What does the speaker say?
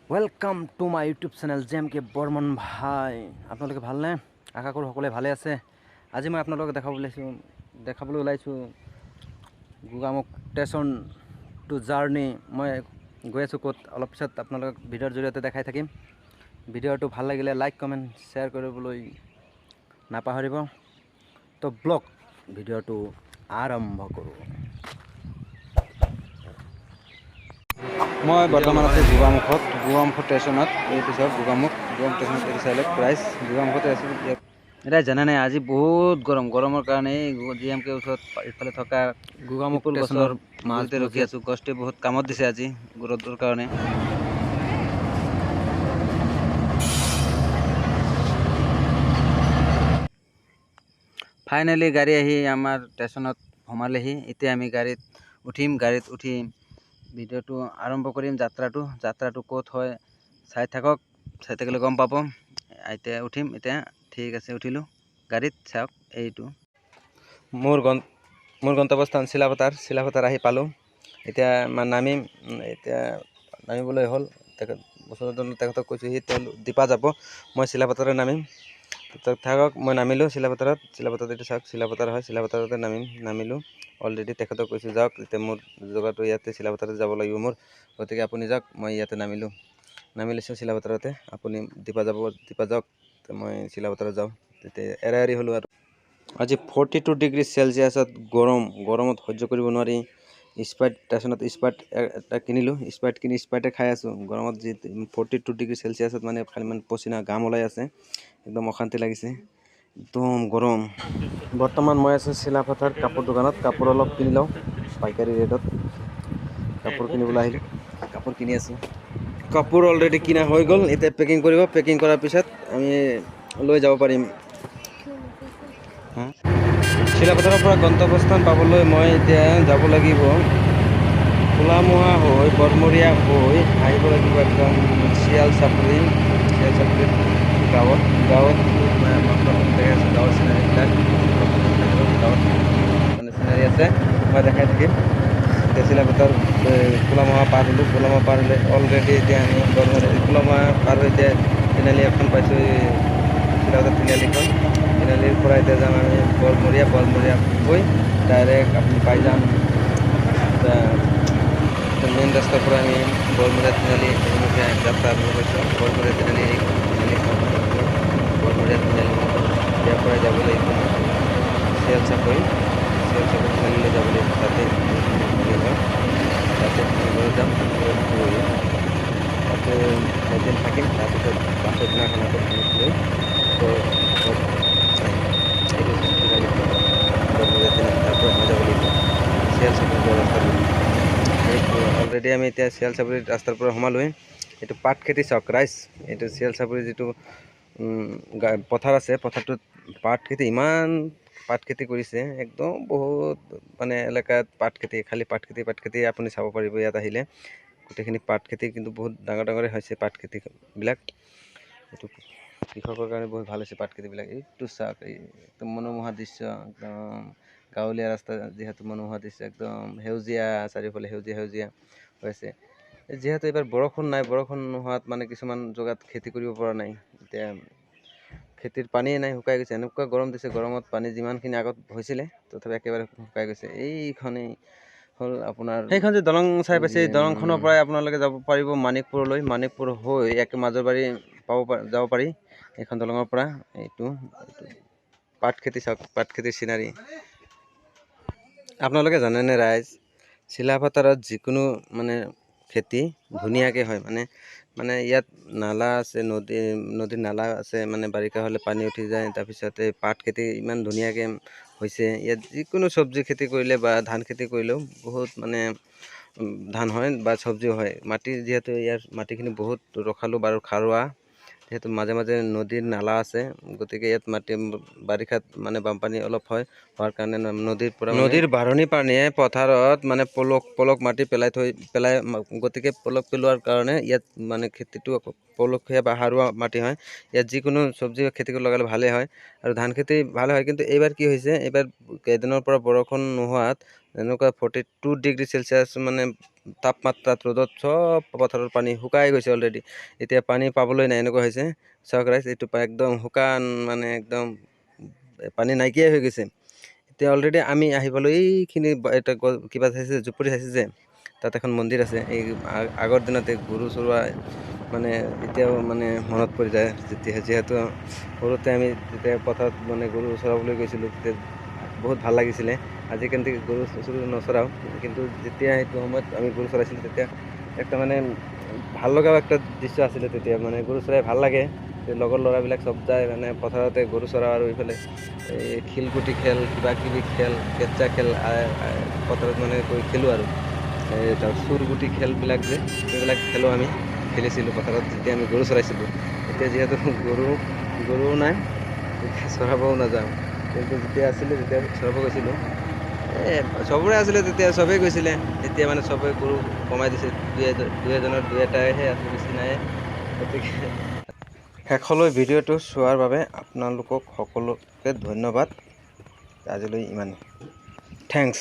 Welcome to my YouTube channel J M K Barman ভাই। আপোনালোকে ভালনে? আশা কৰোঁ সকলোৱে ভালে আছে। আজি মই আপোনালোকক দেখাবলৈ ওলাইছোঁ গোগামুখ ষ্টেচন টু জাৰ্ণি। মই গৈ আছোঁ ক'ত, অলপ পিছত আপোনালোকক ভিডিঅ'ৰ জৰিয়তে দেখাই থাকিম। ভিডিঅ'টো ভাল লাগিলে লাইক, কমেণ্ট, শ্বেয়াৰ কৰিবলৈ নাপাহৰিব। তো ব্লগ ভিডিঅ'টো আৰম্ভ কৰোঁ। মই বৰ্তমান আছোঁ গোগামুখত, গোগামুখ ষ্টেচনত। এইটো চাওক গোগামুখ, গোগামুখ ষ্টেচনত এইটো চাই লওক প্ৰাইচ। গোগামুখতে আছোঁ। এতিয়া জানে নাই, আজি বহুত গৰম। গৰমৰ কাৰণে এই জি এম কে ওচৰত ইফালে থকা গোগামুখ পিপুল ষ্টেচনৰ গছৰ মাজ মাজতে ৰখি আছোঁ। গছটোৱে বহুত কামত দিছে আজি ৰ'দৰ কাৰণে। ফাইনেলি গাড়ী আহি আমাৰ ষ্টেচনত সোমালেহি। এতিয়া আমি গাড়ীত উঠিম। গাড়ীত উঠি ভিডিঅ'টো আৰম্ভ কৰিম। যাত্ৰাটো ক'ত হয় চাই থাকক, চাই থাকিলে গম পাব। এতিয়া উঠিম, এতিয়া ঠিক আছে, উঠিলোঁ গাড়ীত। চাওক এইটো মোৰ মোৰ গন্তব্যস্থান চিলাপথাৰ। চিলাপথাৰ আহি পালোঁ। এতিয়া নামিম, এতিয়া নামিবলৈ হ'ল। তেখেত বছৰজন তেখেতক কৈছোঁ, সি তেওঁ দীপা যাব, মই চিলাপথাৰতে নামিম। থাকক, মই নামিলোঁ চিলাপথাৰত। চিলাপথাৰত এইটো চাওক, চিলাপথাৰ হয়, চিলাপথাৰতে নামিলোঁ অলৰেডি। তেখেতক কৈছোঁ যাওক, এতিয়া মোৰ জেগাটো ইয়াতে চিলাপথাৰতে যাব লাগিব মোৰ, গতিকে আপুনি যাওক, মই ইয়াতে নামিলোঁ। নামি লৈছোঁ চিলাপথাৰতে। আপুনি দীপা যাব, দীপা যাওক, মই চিলাপথাৰত যাওঁ। তেতিয়া এৰা এৰি হ'লোঁ আৰু। আজি 42 ডিগ্ৰী চেলচিয়াছত গৰম, গৰমত সহ্য কৰিব নোৱাৰি। স্প্ৰাইট ষ্টেচনত স্প্ৰাইট এটা কিনিলোঁ, স্প্ৰাইট কিনি স্প্ৰাইটে খাই আছোঁ গৰমত। যি 42 ডিগ্ৰী চেলচিয়াছত মানে খালি মানে পচিনা ঘাম ওলাই আছে, একদম অশান্তি লাগিছে, একদম গৰম। বৰ্তমান মই আছোঁ চিলাপথাৰ কাপোৰ দোকানত। কাপোৰ অলপ কিনি লওঁ পাইকাৰী ৰেটত। কাপোৰ কিনিবলৈ আহিলোঁ, কাপোৰ কিনি আছোঁ। কাপোৰ অলৰেডি কিনা হৈ গ'ল, এতিয়া পেকিং কৰিব। পেকিং কৰাৰ পিছত আমি লৈ যাব পাৰিম। চিলাপথাৰৰ পৰা গন্তব্যস্থান পাবলৈ মই এতিয়া যাব লাগিব কোলামোহা হৈ বৰমৰীয়া হৈ আহিব লাগিব একদম শিয়াল চাপৰি। শিয়াল চাপৰিত গাঁৱত, গাঁৱত দেখাই আছোঁ, গাঁৱৰ চিনাৰীবিলাক, গাঁৱত মানে চিনাৰী আছে, মই দেখাই থাকিম। এতিয়া চিলাপথাৰ কোলামোহা পাৰ হ'লোঁ। কোলামোহা পাৰ হ'লে অলৰেডি এতিয়া আমি বৰমৰীয়া কোলামোহা পাৰ হৈ এতিয়া তিনিআলি এখন পাইছোঁ, চিলাপথাৰ তিনিআলিখন। তিনিআলিৰ পৰা এতিয়া যাম আমি বৰমৰীয়া। বৰমৰীয়া গৈ ডাইৰেক্ট আপুনি পাই যাম মেইন ৰাস্তাৰ পৰা। আমি বৰমৰীয়া তিনিআলি অভিমুখে যাত্ৰা আৰম্ভ কৰিছোঁ। বৰমৰীয়া তিনিআলি, তিনিআলিখন বৰমৰীয়া তিনিআলি, ইয়াৰ পৰাই যাব লাগিব শিয়াল চাপৰি। শিয়াল চাপৰি তিনিআলিলৈ যাব লাগিব, তাতে ঘৰ, তাতে ঘৰত যাম। ঘৰত গৈ তাতে এদিন থাকিম, তাৰপিছত পাছৰ দিনাখন আকৌ লৈ আকৌ ঘৰত আহিম। এইটো তিনিআলিখন বৰমৰীয়া তিনিআলি, তাৰ পৰা সোমাই যাব লাগিব শিয়াল চাপৰি যোৱা ৰাস্তাটো। অলৰেডি আমি এতিয়া শিয়াল চাপৰি ৰাস্তাৰ পৰা সোমালোৱেই। এইটো পাত খেতি চাওক ৰাইজ, এইটো শিয়াল চাপৰি যিটো পথাৰ আছে, পথাৰটোত পাত খেতি, ইমান পাত খেতি কৰিছে, একদম বহুত মানে এলেকাত পাত খেতি, খালি পাত খেতি, পাত খেতি। আপুনি চাব পাৰিব ইয়াত আহিলে গোটেইখিনি পাত খেতি, কিন্তু বহুত ডাঙৰ ডাঙৰে হৈছে পাত খেতিবিলাক। এইটো কৃষকৰ কাৰণে বহুত ভাল হৈছে পাত খেতিবিলাক। এইটো চাওক, এই একদম মনোমোহা দৃশ্য, একদম গাঁৱলীয়া ৰাস্তা যিহেতু মনোমোহা দৃশ্য, একদম সেউজীয়া, চাৰিওফালে সেউজীয়া সেউজীয়া হৈছে। যিহেতু এইবাৰ বৰষুণ নাই, বৰষুণ নোহোৱাত মানে কিছুমান জেগাত খেতি কৰিব পৰা নাই। এতিয়া খেতিৰ পানীয়ে নাই, শুকাই গৈছে। এনেকুৱা গৰম দিছে, গৰমত পানী যিমানখিনি আগত হৈছিলে তথাপি একেবাৰে শুকাই গৈছে। এইখনেই হ'ল আপোনাৰ সেইখন যে দলং চাই পাইছে, এই দলংখনৰ পৰাই আপোনালোকে যাব পাৰিব মানিকপুৰলৈ। মানিকপুৰ হৈ একে মাজৰবাৰী পাব, যাব পাৰি এইখন দলঙৰ পৰা। এইটো পাত খেতি চাওক, পাত খেতিৰ চিনাৰী। আপোনালোকে জানেনে ৰাইজ, চিলাপথাৰত যিকোনো মানে খেতি ধুনীয়াকৈ হয়। মানে মানে ইয়াত নালা আছে, নদী, নদীৰ নালা আছে, মানে বাৰিষা হ'লে পানী উঠি যায়। তাৰপিছতে পাত খেতি ইমান ধুনীয়াকৈ হৈছে। ইয়াত যিকোনো চব্জি খেতি কৰিলে বা ধান খেতি কৰিলেও বহুত মানে ধান হয় বা চব্জিও হয়। মাটি যিহেতু ইয়াৰ মাটিখিনি বহুত ৰসালো বাৰু খাৰুৱা, যিহেতু মাজে মাজে নদীৰ নালা আছে, গতিকে ইয়াত মাটি বাৰিষাত মানে বানপানী অলপ হয়, হোৱাৰ কাৰণে নদীৰ পৰা নদীৰ বাঢ়নী পানীয়ে পথাৰত মানে পলস পলস মাটি পেলাই থৈ পেলাই, গতিকে পলস পেলোৱাৰ কাৰণে ইয়াত মানে খেতিটো পলসীয়া বা সাৰুৱা মাটি হয়। ইয়াত যিকোনো চব্জি খেতি লগালে ভালেই হয় আৰু ধান খেতি ভাল হয়। কিন্তু এইবাৰ কি হৈছে, এইবাৰ কেইদিনৰ পৰা বৰষুণ নোহোৱাত এনেকুৱা 42 ডিগ্ৰী চেলচিয়াছ মানে তাপমাত্ৰাত ৰ'দত চব পথাৰৰ পানী শুকাই গৈছে অলৰেডি। এতিয়া পানী পাবলৈ নাই, এনেকুৱা হৈছে। চাওক ৰাইজ, এইটো একদম শুকান, মানে একদম পানী নাইকিয়াই হৈ গৈছে। এতিয়া অলৰেডি আমি আহি পালোঁ এইখিনি এটা কিবা চাইছে, জুপুৰি চাইছে যে তাত এখন মন্দিৰ আছে। এই আগৰ দিনতে গৰু চৰোৱা মানে এতিয়াও মানে মনত পৰি যায়, যেতিয়া যিহেতু সৰুতে আমি যেতিয়া পথাৰত মানে গৰু চৰাবলৈ গৈছিলোঁ তেতিয়া বহুত ভাল লাগিছিলে। আজিকালি গৰু চৰু নচৰাওঁ, কিন্তু যেতিয়া সেইটো সময়ত আমি গৰু চৰাইছিলোঁ তেতিয়া একটা মানে ভাল লগাও একটা দৃশ্য আছিলে। তেতিয়া মানে গৰু চৰাই ভাল লাগে, লগৰ ল'ৰাবিলাক চব যায় মানে পথাৰতে গৰু চৰাওঁ, আৰু ইফালে এই শিলগুটি খেল, কিবা কিবি খেল, কেঁচা খেল পথাৰত মানে গৈ খেলোঁ। আৰু এই তাৰ চুৰগুটি খেলবিলাক যে সেইবিলাক খেলোঁ আমি খেলিছিলোঁ পথাৰত যেতিয়া আমি গৰু চৰাইছিলোঁ। এতিয়া যিহেতু গৰুও নাই, তেতিয়া চৰাবও নাযাওঁ, কিন্তু যেতিয়া আছিলে তেতিয়া চৰাব গৈছিলোঁ। এই চবৰে আছিলে তেতিয়া চবেই গৈছিলে, এতিয়া মানে চবে গৰু কমাই দিছে, দুই এজনৰ দুই এটাইহে আছে, বেছি নাই। গতিকে শেষলৈ ভিডিঅ'টো চোৱাৰ বাবে আপোনালোকক সকলোকে ধন্যবাদ। আজিলৈ ইমানেই, thanks.